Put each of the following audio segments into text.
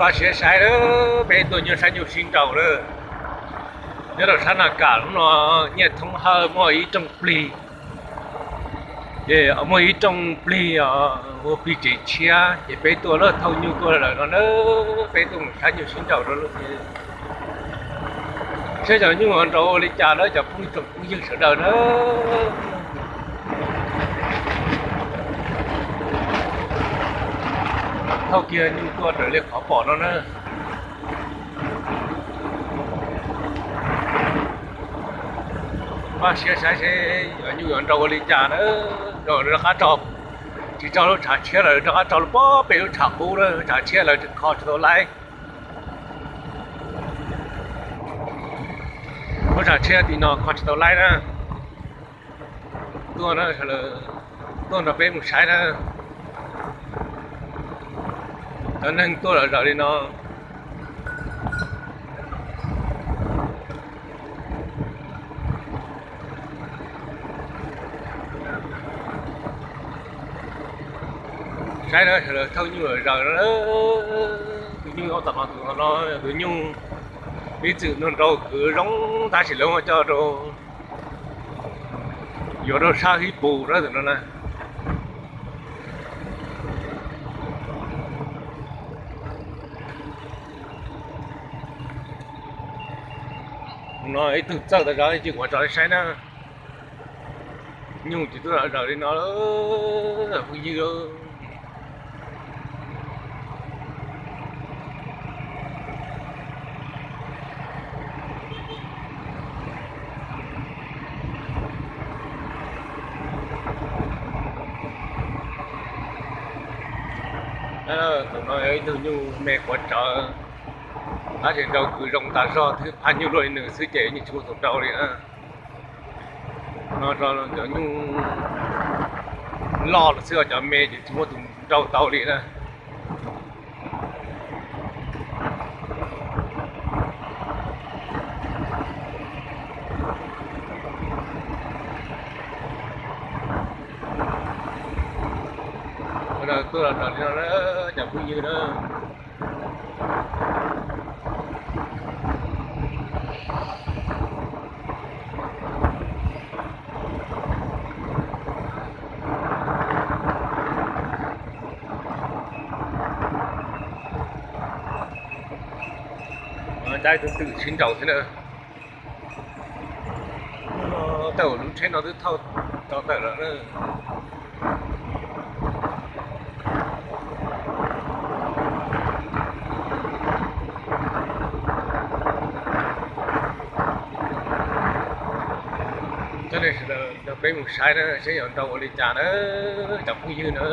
Pab siab saib lawm, peb tuaj nyuj saib nyuj sib nraus lawm. Nyob rau sab Naj Kam hnub no nyiaj thoob hawj muaj ib rooj plig, ces muaj ib rooj plig os, ua plig tsev tshiab, ces peb tuaj lawm, thauj nyuj tuaj lawm no na, peb tuaj mus saib nyuj sib nraus rau lawm. Saib cov nyuj nraus ua li cas na cov phooj ywg sawv daws na. Thauj kiag nyuj tuaj raws li qhov pom no na. Pab siab saib seb nyuj yuav nraus ua li cas na. Rov qab, tsis tso lub tshav tshiab lawm, rov qab tso lub pob pem lub tshav qub na, tshav tshiab lawv kho tsis tau laib. Lub tshav tshiab tim no kho tsis tau laib na. Tuaj, tuaj nrog peb mus saib na. Cov neeg tuaj lom zaws li no. Saib na, sawv daws thauj nyuj lom zaws no. Tus nyuj ob tom no, tus no, tus nyuj ib txwm nrau kwv zoo tab sis lawv muab coj rau, yuav rau sab hib pus na tus no na. No ib tug txawj tas zog ces kuv tso saib na. Nyuj ces tuaj lom zaws li no, phooj ywg. Tus no yog ib tug nyuj me quav rawv, tab sis nrau kwv zoo tas zog, twb phaj nyuj luaj li nws xwb ces yeej tsis muaj tus nrau li na. No cov nyuj loj lawm xwb, cov me ces tsis muaj tus nrau tau li na. Tuaj los raws li no na, cov phooj ywg na. Cab ib tug twm sib nraus thiab na. Tej zaum lub tsheb no twb thauj tso tawm lawm na. Cov nej sawv daws nrog peb mus saib na, saib yuav nrau ua li cas na, cov phooj ywg na.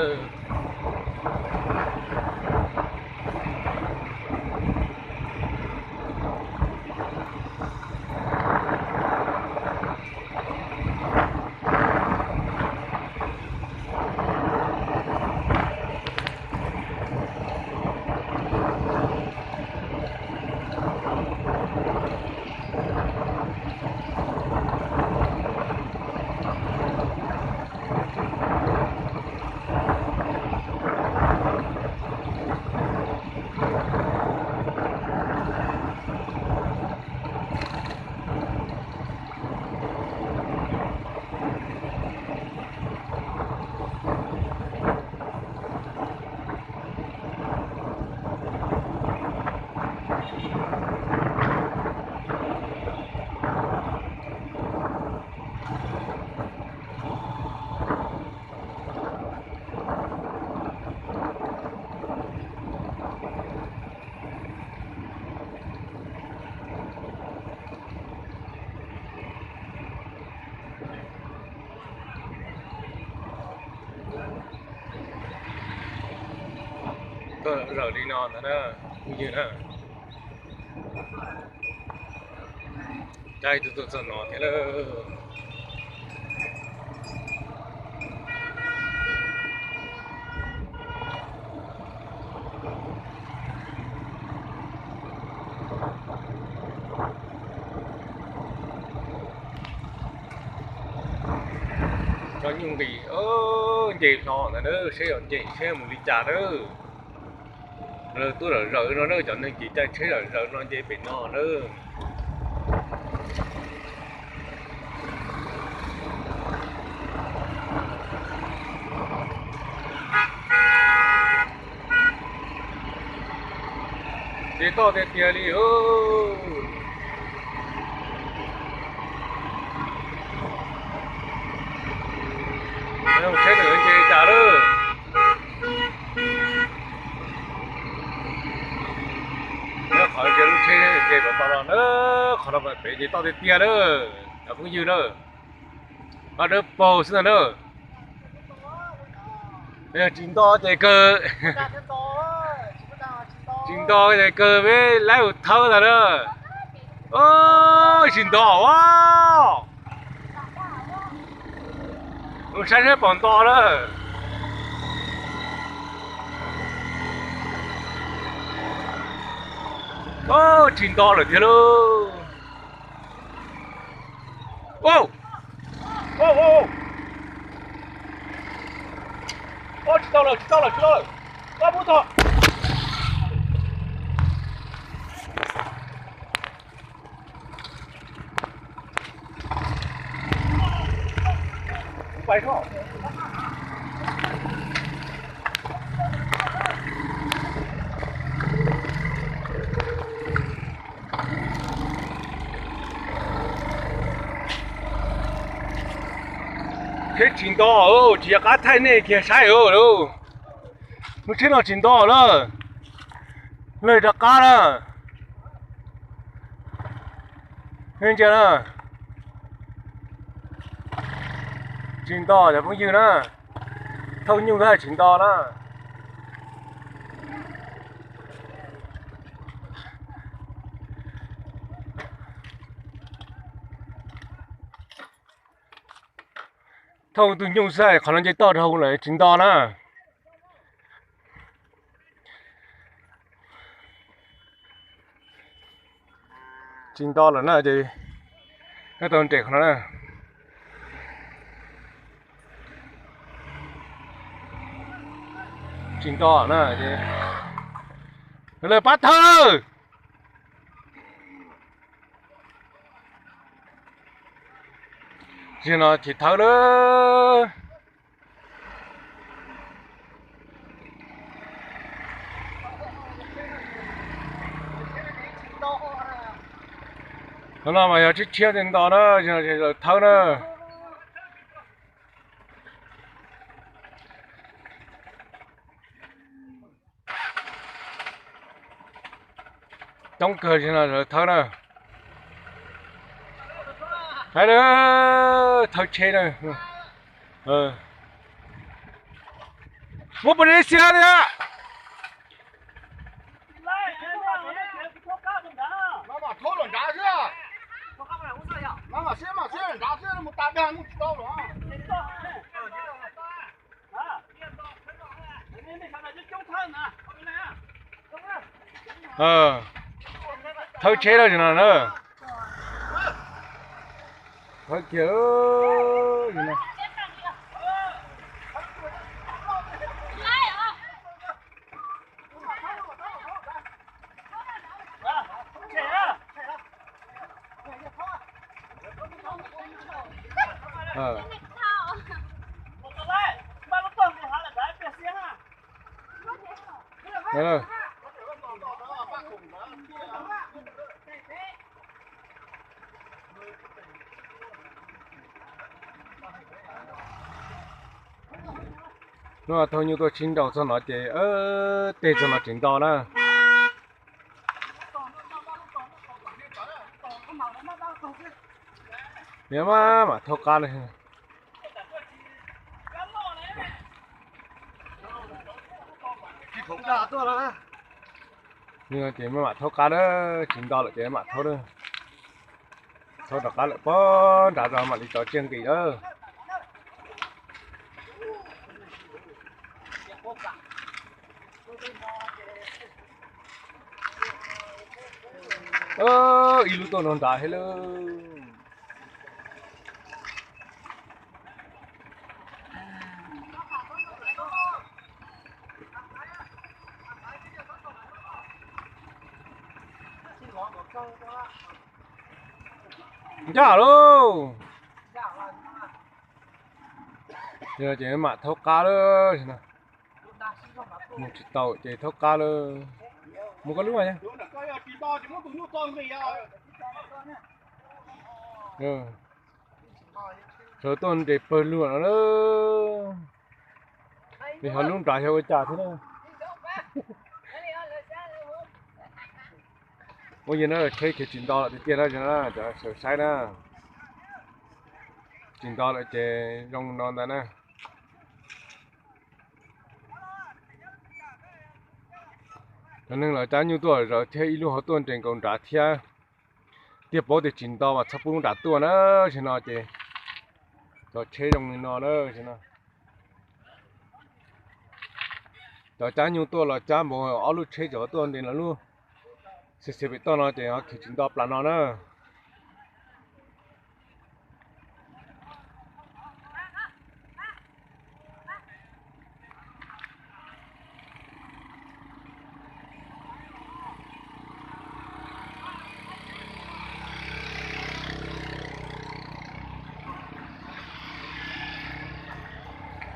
Tuaj lom zaws li no ntag na, phooj ywg na. Cab ib tug tuaj txog no thiab lawm. Cov nyuj nqis, nce hlo ntawd na, seb yuav nce seb mus li cas na. Lawv tuaj zom zaws no na, cov neeg kev cai tsheb zom zaws no nce pem no na. Nce toj tiag tiag li. Tsheb nws nce cas lawm. Qhov nce lub tsheb nce kom tau los na, qhov no pem nce toj tiag tiag na, cov phooj ywg na. Pab dawb paug xwb ntag na. Tsis nto ces kawg, tsis nto ces kawg peb laib mus thawb ntag na. Tsis nto a, mus saib seb puas nto na. Tsis nto lawm tiag lauj. Tsis tau lawm, tsis tau lawm, tsis tau lawm. Pab pub tog. Thiab tsis nto, tsis yog qab thaij nej kiag saib lawm. Lub tsheb no tsis nto lawm. Lawv rov qab na. Ntsia na. Tsis nto cov phooj ywg na. Thauj nyuj ntag tsis nto na. Thauj tus nyuj xwb, qhov no nce toj rau hauv lawm tsis nto na. Tsis nto lawm na ces, nyob tau nres qhov no na. Tsis nto na ces, lawv pab thawb. Tsis no tsis thawb lawm. Qhov no mas yog tshiab tshiab nto na, lawv thawb na. Coob kawg no lawv thawb na. Hais lawv thawb tsheb na. Muab policia tiag. Thawb tsheb lawm no na. Thawb kiag. Hnub no thauj nyuj tuaj sib nraus txog no ces tej txog no tsis nto na. Nws maj mam thaub qab na. Nws ces maj mam thaub qab na, tsis nto lawm ces mam thaub na. Thaub rov qab lawm pob nrad zos mam li tso tsiaj nqis lawm. Ib lub tuaj nrog nrad thiab lauj. Ncaj lauj. Ces mam thaub qab lawm. Mus tsis tau ces thaub qab lawm. Mus koj lub. Sawv tuaj nres pawg lug no lawm. Nws ho lub nrad xyov ua cas thiab na. Ua yog na tsheb khiav tsis nto lawm tiag tiag na, cov sawv saib na. Tsis nto lawm ces zoo no ntag na. Cov neeg los cab nyuj tuaj zaws thiab ib lub ho tuaj nres nkaus nrad thiab. Tiag paub tias tsis nto mas txhob pub lub nrad tuaj na, tam sim no ces cov tsheb zoo li no na. Cov cab nyuj tuaj los cab npaum ob lub tsheb, cov tuaj nres los lub xis xis pem toj no ces ho khiav tsis nto plas no na.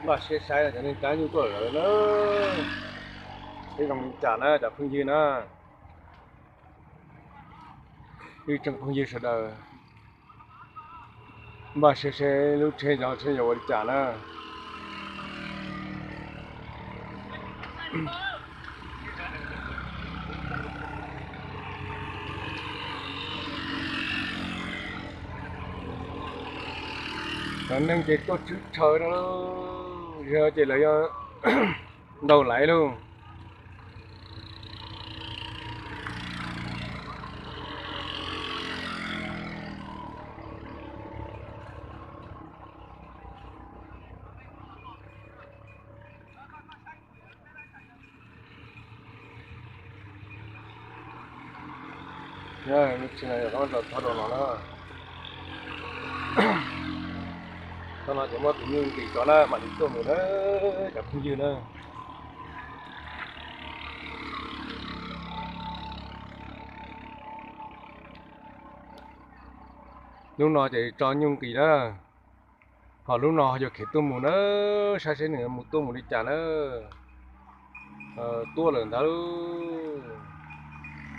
Npaj siab saib cov neeg cab nyuj tuaj lawm na, seb zoo li cas na cov phooj ywg na. Ib tsoom phooj ywg sawv daws, npaj siab seb lub tsheb cov tsheb yuav ua li cas na. Cov neeg ces tuaj tswb tshaw no, yog ces lawv yog ntau laiv lauj. Tsis no yog qab tso thov rau no na. Thaum no ces muab tus nyuj nqis tso na mam li tuaj mus na cov phooj ywg na. Lub no ces tso nyuj nqis na, ho lub no yuav khiav tuaj mus na, saib seb nws mus tuaj mus li cas na. Tuaj lawm ntag.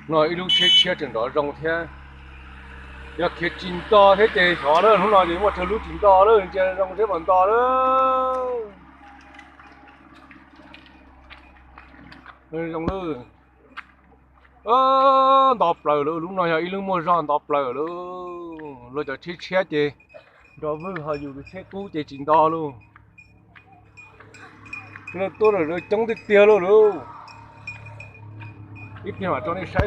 No ib lub tsheb tshiab tseem nrov zoo thiab. Yog khiav tsis nto thiab ces xyov na, hnub no ces muaj tsawg lub tsis nto lawm, ntsia zoo seb puas nto lawm. Zoo lawm. Nto plaws lawm, lub no yog ib lub muaj zog nto plaws lawm. Luag cov tsheb tshiab ces nrov vwg, ho yus tus tsheb qub ces tsis nto lauj. Tuaj lawm coob tiag tiag lauj lauj. Ib pliag mam tso nej saib.